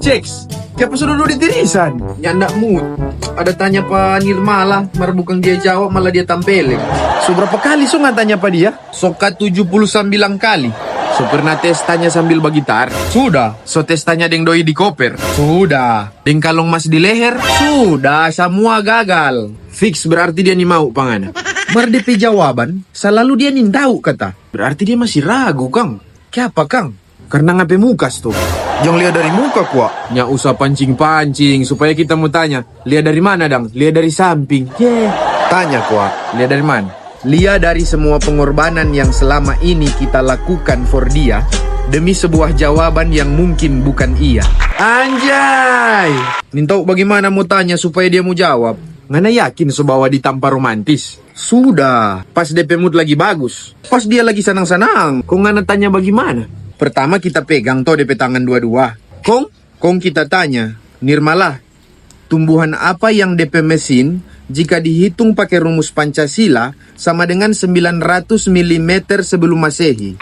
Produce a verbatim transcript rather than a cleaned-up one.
Dex, kiapa so dudu di tirisan? Nyanda mood. Ada tanya pa Nirmala, mar bukang dia jawab, malah dia tampeleng. So berapa kali so ngatanya pa dia? So ka tujuh puluh sambilang kali. So pernah tes tanya sambil bagitar? Sudah. So tes tanya deng doi di koper? Sudah. Deng kalong mas di leher? Sudah, samua gagal. Fix berarti dia nimau pa ngana. Mar de pe jawaban, salalu dia nintau kata. Berarti dia masih ragu, kang. Kiapa, kang? Karna ngana pe muka sto. Jang lia dari muka kwa. Nya usah pancing-pancing supaya kita mo tanya. Lia dari mana dang? Lia dari samping. Ye. Tanya kwa. Lia dari mana? Lia dari semua pengorbanan yang selama ini kita lakukan for dia, demi sebuah jawaban yang mungkin bukan iya. Anjay! Nintau bagimana mo tanya supaya dia mo jawab. Ngana yakin so bawa di tampa romantis? Sudah, pas de pe mood lagi bagus. Pas dia lagi sanang-sanang, kong ngana tanya bagimana? Pertama kita pegang to de pe tangan dua-dua. Kong, kong kita tanya, Nirmala, tumbuhan apa yang de pe mesin, jika dihitung pake rumus Pancasila, sama dengan sembilan ratus milimeter sebelum Masehi?